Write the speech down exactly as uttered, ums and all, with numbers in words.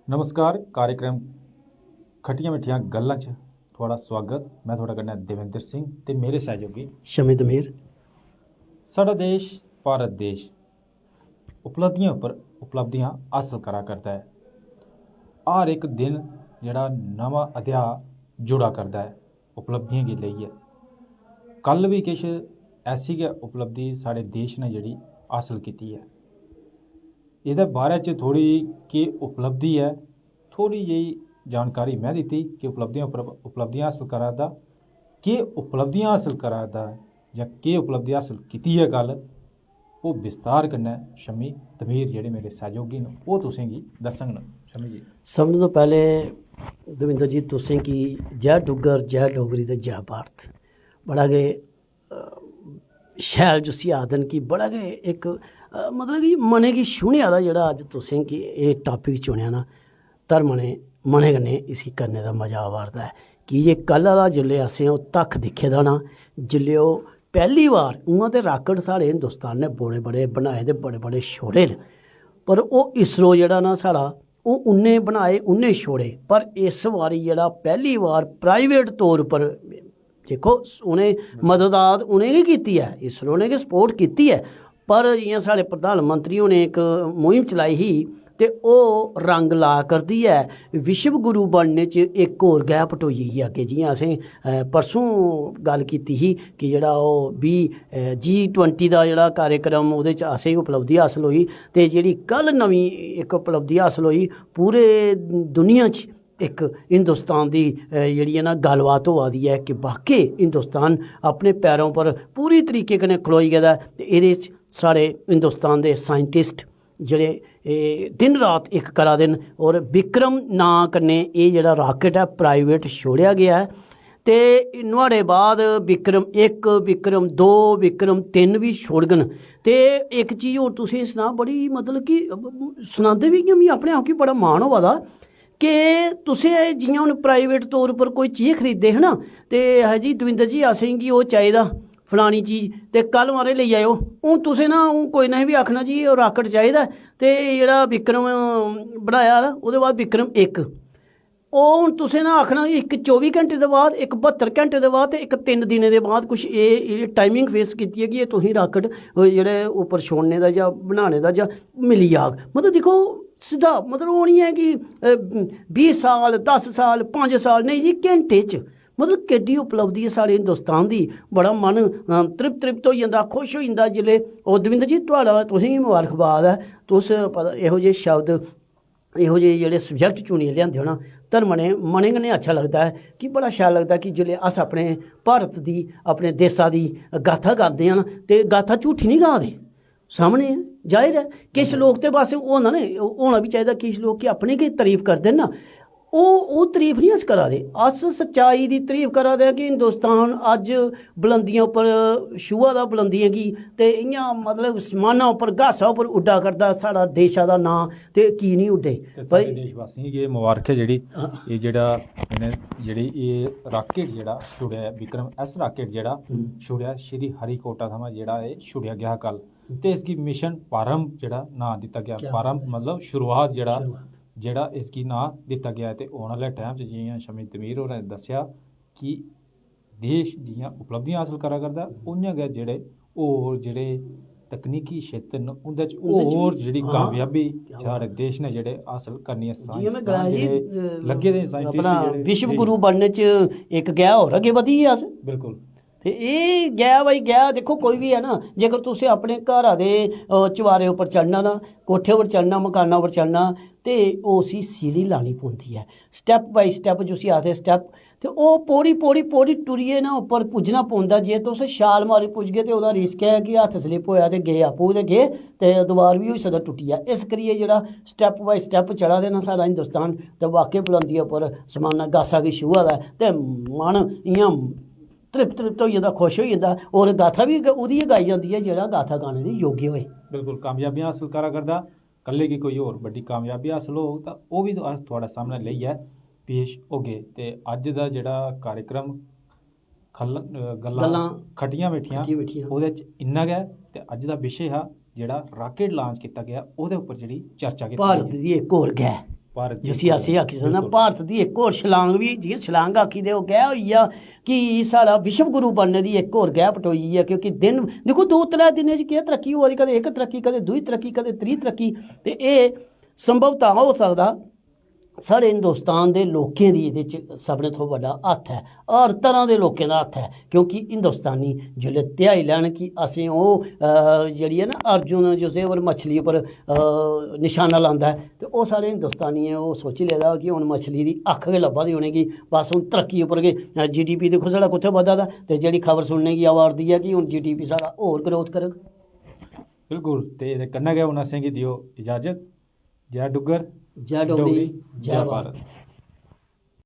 नमस्कार, कार्यक्रम खट्टियां मिट्ठियां गल्लां च थुआढ़ा स्वागत। में थुआढ़े कन्नै देवेंद्र सिंह ते मेरे सैहयोगी शमित मीर। साढ़ा देश भारत देश उपलब्धियें उप्पर उपलब्धियां हासल करा करदा ऐ। हर इक दिन जेह्ड़ा नमां अध्याऽ जुड़ा करदा ऐ उपलब्धियें गी लेइयै। कल बी किश ऐसी गै उपलब्धि साढ़े देश ने जेह्ड़ी हासल कीती ऐ। एह्दे बारे च थोह्ड़ी केह् उपलब्धि ऐ, थोह्ड़ी जेही जानकारी में दित्ती कि उपलब्धियां उप्पर उपलब्धियां हासल करा दा, केह् उपलब्धियां हासल करा दा ऐ जां केह् उपलब्धि हासल कीती ऐ कल, ओह् विस्तार कन्नै शम्मी तमीर जेह्ड़े मेरे सैहयोगी न ओह् तुसेंगी दस्सङन। शम्मी जी। सब तों पैह्लें दविंदर जी, तुसेंगी जै डुग्गर, जै डोगरी ते जै भारत। बड़ा गै अ, शैल जिसी आखदे न कि बड़ा गै इक अ, मतलब कि मनै गी छूह्ने आह्ला जेह्ड़ा अज्ज तुसेंगी एह् टॉपिक चुनेआ ना, धर्म ने मनै कन्नै इसी करने दा मजा आवा 'रदा ऐ। की जे कल्ल दा जिसलै असें ओह् तक्ख दिक्खे दा ना, जिसलै ओह् पैह्ली बार, उ'आं ते राकेट साढ़े हिंदुस्तान ने बड़े बड़े बनाए दे, बड़े बड़े छोड़े न, पर ओह् इसरो जेह्ड़ा ना साढ़ा, ओह् उ'न्ने बनाए, उ'न्ने छोड़े, पर इस बारी जेह्ड़ा पैह्ली बार प्राइवेट तौर पर, दिक्खो, उ'नें मदद उ'नें गै कीती ऐ, इसरो ने गै सपोर्ट कीती ऐ, पर जि'यां साढ़े प्रधानमंत्री होरें इक मुहिम चलाई ही ते ओह् रंग ला करदी ऐ। विश्व गुरु बनने च इक होर गैं पटोई गेई अग्गें। जि'यां असें अ, परसूं गल्ल कीती ही कि जेह्ड़ा ओह् बी जी ट्वेंटी दा जेह्ड़ा कार्यक्रम, ओह्दे च असेंगी उपलब्धि हासल होई, ते जेह्ड़ी कल नमीं इक उपलब्धि हासल होई, पूरे दुनिया च इक हिंदुस्तान दी अ, जेह्ड़ी ऐ ना गल्लबात होआ दी ऐ कि वाकई हिंदुस्तान अपने पैरों पर पूरी तरीके कन्नै खड़ोई गेदा ऐ। ते एह्दे च साढ़े हिंदुस्तान दे साइंटिस्ट जेह्ड़े एह् दिन रात इक करा दे न, और विक्रम नांऽ कन्नै एह् जेह्ड़ा राकेट ऐ प्राइवेट छोड़ेआ गेआ ऐ। ते नुहाड़े बाद विक्रम इक, विक्रम दो, विक्रम तिन्न बी छोड़ङन। ते इक चीज होर तुसेंगी सनां, बड़ी मतलब कि सनांदे बी इ'यां मिगी अपने आप गी बड़ा मान होआ दा कि तुसें एह् जि'यां हून प्राइवेट तौर उप्पर कोई चीज खरीददे हे ना, ते "है जी दविंदर जी, असेंगी ओह् चाहिदा, फलानी चीज, ते कल मारे लेई आएओ।" हून तुसें ना, हून कोई ने बी आखना जी ओह् राकेट चाहिदा ऐ, ते जेह्ड़ा विक्रम बनाया ना, ओह्दे बाद विक्रम इक, ओह् हून तुसें ना आखना इक चौबी घैंटे दे बाद, इक बहत्तर घैंटे दे बाद ते इक तिन्न दिनें दे बाद कुछ एह् टाइमिंग फिक्स कीती ऐ कि एह् तुसेंगी राकेट जेह्ड़े उप्पर छोड़ने दा जां बनाने दा जां मिली जाग। मतलब दिक्खो, सिद्धा मतलब ओह् निं ऐ कि बीह् साल, दस साल, पंज साल, नेईं जी, घैंटे च। मतलब केड्डी उपलब्धि ऐ साढ़े हिंदुस्तान दी। बड़ा मन तृप्त तृप्त होई जंदा, खुश होई जंदा जिसलै। ओह् दविंदर जी, थुआढ़ा, तुसेंगी मबारखबाद ऐ, तुस पता एहो जेह् शब्द, एहो जेह् जेह्ड़े सब्जैक्ट चुनियै लेआंदे हो ना, ते मनै मनै कन्नै अच्छा लगदा ऐ कि बड़ा शैल लगदा कि जिसलै अस अपने भारत दी, अपने देसा दी गाथा गांदे आं ना, ते गाथा झूठी निं गा दे। सामनै ऐ, जाहिर ऐ। किश लोक ते बस ओह् होंदा ना, होना बी चाहिदा, किश लोक कि अपनी गै तारीफ करदे न ना, ओह् ओह् तारीफ निं अस करा दे। अस सच्चाई दी तारीफ करा दे आं कि हिंदुस्तान अज्ज बुलंदियें उप्पर छूहा दा बुलंदियें गी, ते इ'यां मतलब समाना उप्पर, घासा उप्पर उड्डा करदा साढ़ा देशा दा नांऽ, ते की निं उड्डे? ते भाई, साढ़े देशवासियें गी एह् मबारख ऐ जेह्ड़ी हां। एह् जेह्ड़ा इ'नें जेह्ड़ी एह् राकेट जेह्ड़ा छुड़ेआ ऐ, विक्रम एस राकेट जेह्ड़ा हम्म। छुड़ेआ श्री हरिकोटा थमां, जेह्ड़ा एह् छुड़ेआ गेआ हा कल, ते इसगी मिशन प्रारंभ जेह्ड़ा नांऽ दित्ता गेआ। क्या प्रारंभ बात ऐ। मतलब शुरुआत जेह्ड़ा शुरुआत। जेह्ड़ा इसगी नांऽ दित्ता गेआ। ते औने आह्ले टाइम च जि'यां शमी तमीर होरें दस्सेआ कि देश जि'यां उपलब्धियां हासल करा करदा ऐ, उ'आं गै जेह्ड़े होर जेह्ड़े तकनीकी क्षेत्र न उं'दे च उं'दे च होर बी, जेह्ड़ी हां, कामयाबी क्या बात साढ़े ऐ। देश ने जेह्ड़े हासल करनी ऐ। जि'यां में साइंसदान गलाया जी, जेह्ड़े अ, लग्गे दे साइंटिस्ट अपना जेह्ड़े विश्व जी। गुरु बनने च इक गैं होर अग्गें बधी गे अस। बिल्कुल। ते एह् गैं भाई गैं, दिक्खो, कोई बी ऐ ना, जेकर तुसें अपने घरा दे अ, चबारे उप्पर चढ़ना ना, कोठे उप्पर चढ़ना, मकाना उप्पर चढ़ना, ते ओह् उसी सीढ़ी लानी पौंदी ऐ। स्टैप बाई स्टैप जिसी आखदे स्टैप, ते ओह् पौड़ी पौड़ी पौड़ी टुरियै ना उप्पर पुज्जना पौंदा। जे तुस छाल मारी पुज्जगे ते ओह्दा रिस्क ऐ कि हत्थ स्लिप होएआ ते गे आपूं ते गे, ते दबार बी होई सकदा टुट्टी जा। इस करियै जेह्ड़ा स्टैप बाई स्टैप चढ़ा दे न साढ़ा हिंदुस्तान, ते वाकई बुलंदियै उप्पर समाना गासा गी छूहा दा ऐ, ते मन इ'यां तृप्त तृप्त होई जंदा, खुश होई जंदा। और गाथा बी ग-, ओह्दी गै गाई जंदी ऐ जेह्ड़ा गाथा गाने दे योग्य होए। बिल्कुल, कामयाबियां हासल करा करदा। कल्लै गी कोई होर बड्डी कामयाबी हासल होग तां ओह् बी अस थुआढ़े सामनै लेइयै पेश होगे। ते अज्ज दा जेह्ड़ा कार्यक्रम खल-, अ, गल्लां गल्लां खट्टियां मिट्ठियां, खट्टियां मिट्ठियां। ओह्दे च इन्ना गै। ते अज्ज दा विशे हा जेह्ड़ा राकेट लांच कीता गेआ, ओह्दे उप्पर जेह्ड़ी चर्चा कीती भारत गेई। दी इक होर गै। भारत दी जिसी अस एह् आखी सकने आं, बिल्कुल। भारत दी इक होर छलांग बी, जि'यां छलांग आखी दे, ओह् गैऽ होई गेआ कि साढ़ा विश्व गुरु बनने दी इक होर गैऽ पटोई गेई ऐ, क्योंकि दिन दिक्खो, दो त्रै दिनें च केह् तरक्की होआ दी, कदें इक तरक्की, कदें दूई तरक्की, कदें त्री तरक्की। ते एह् संभवतः हो सकदा साढ़े हिंदुस्तान दे लोकें दी एह्दे च सभनें थमां बड्डा हत्थ ऐ, हर तरह दे लोकें दा हत्थ ऐ, क्योंकि हिंदुस्तानी जिसलै ध्याई लैन कि असें ओह्, अ, जेह्ड़ी ऐ ना, अर्जुन जिसदे पर मछली उप्पर, अ, निशाना लांदा ऐ, ते ओह् सारे हिंदुस्तानियें ओह् सोची लेदा कि हून मछली दी अक्ख गै लब्भा दी उ'नेंगी, बस हून तरक्की उप्पर गै, अ, जीडीपी दिक्खो साढ़ा कुत्थै बधा दा, ते जेह्ड़ी खबर सुनने गी आवा 'रदी ऐ कि हून जीडीपी साढ़ा होर ग्रोथ करग। बिल्कुल, ते एह्दे कन्नै गै हून असेंगी देओ इजाजत। जय डुग्गर, जय डोगरी, जय जय भारत। भारत।